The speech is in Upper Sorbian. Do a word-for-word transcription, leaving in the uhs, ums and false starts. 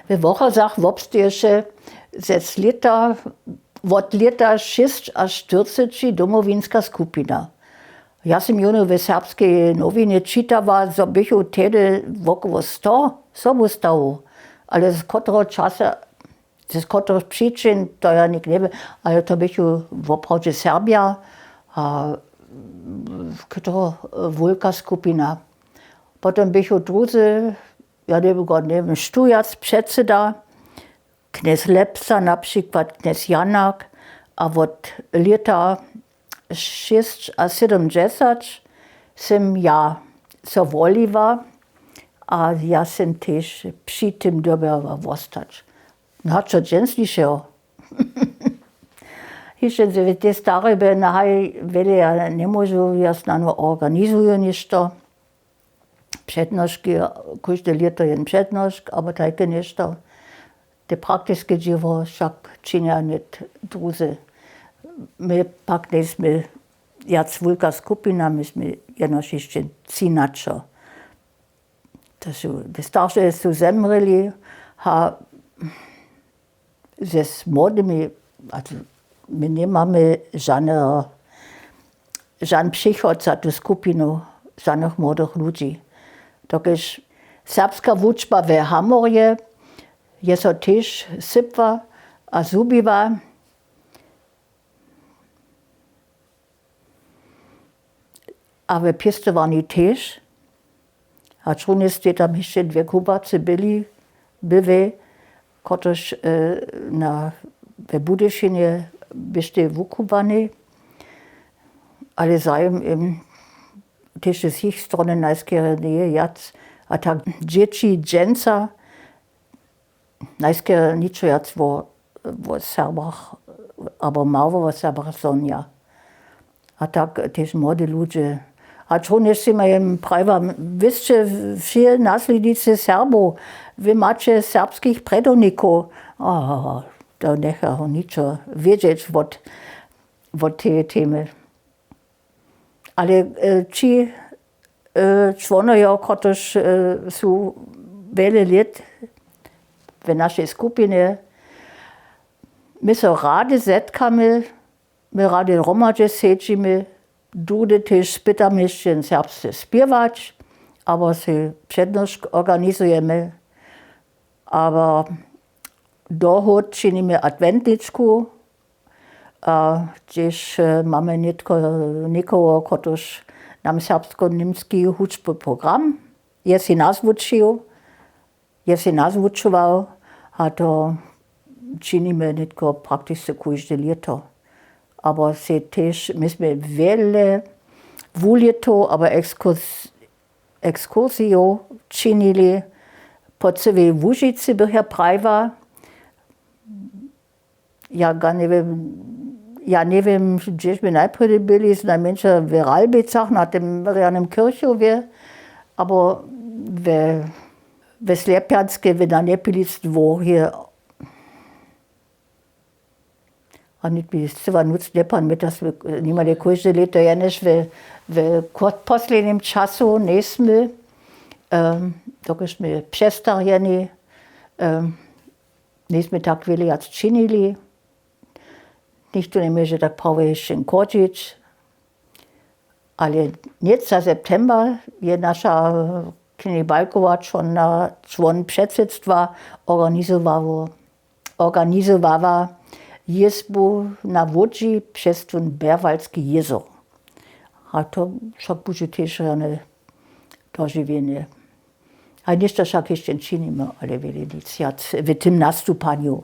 We Wochazach wobsteješe zes lěta wot lěta šěsćaštyrceći domowinska skupina. Ja sym jónu we serbskej nowinje čitała, zo běchu tehdy wokoło sto sobustawow, ale z kotreho časa, z kotrych přičin, to ja něk njewěm, ale to běchu woprawdźe Serbja a kotreho wulka skupina. Potom běchu druzy, ja njewěm, štujacpředsyda, knjez Lepsa, na přikład knjez Janak, a wot lěta šěsćasydomdźesać sym ja so woliła a ja sym tež při tym dyrbjała wostać. Na što dźensnišeho? Hišće w tej starobje nahaj wjele ja njemóžu, ja snano organizuju něšto. Přednoški, kóžde lěto jen přednošk abo tajke něšto. Te praktiske dźěło wšak činja nět druzy. My pak njejsmy wjac wulka skupina, my smy jenož hišće třinaćo. To su te starše su zemrěli a ze młodymi, a my njemamy žaneho žan přichod za tu skupinu žanych młodych ludźi. Dokelž serbska wučba we Hamorje je so tež sypła a zhubiła, a we pěstowarni tež. A črunje stej tam hišće dwě kubacy byli, byłej, kotryž na we Budyšinje běštej wukubanej. Ale zajim im tež z jich strony najskerje njeje wjac. A tak dźěći dźensa najskerje ničo wjac wo Serbach abo mało wo Serbach sonja. A tak tež młodi ludźe. A črunjež sej ma jem prajiła, wy sće wšě naslědnicy Serbow, wy maće serbskich prjedownikow. A to njechachu ničo wědźeć wot teje temy. Ale ći čłonojo, kotryž su wjele lět w našej skupinje, my so rady zetkamy, my rady hromadźe sedźimy, dudy tež spytamy sće serbsce spěwać abo sej přednošk organizujemy. Abo dohód činimy adwentničku. A tež mamy nětko někoho, kotryž nam serbsko-němski hudźby program je sej nazwučił, je sej nazwučował. A to činimy nětko praktisce kóžde lěto. Abo sej tež my smy wjele wulětow abo ekskursijow činili. Po cyłej Łužicy bych ja prajiła. Ja ga njewěm, ja njewěm, hdźež my najprjedy byli, znajmjeńša w Ralbicach na tym rjanym kěrchowje abo we Slěpjanskej na Njepilic dwórje. A nětk mi scyła nóc njepamjeta, smy nimale kóžde lěto jenož we poslednim času njejsmy, dokelž smy přestarjeni, njejsmy tak wjele wjac činili. Nichtó njemóže tak prawje hišće chodźić. Ale nětk za september je naša Knjej Balkowa, čłon předsydstwa, organizowała jězbu na łódźi přez tón Berwaldski jězor. A to wšak budźe tež rjane dožiwjenje. A něšto wšak hišće činimy, ale wjele nic wjac w tym nastupanju.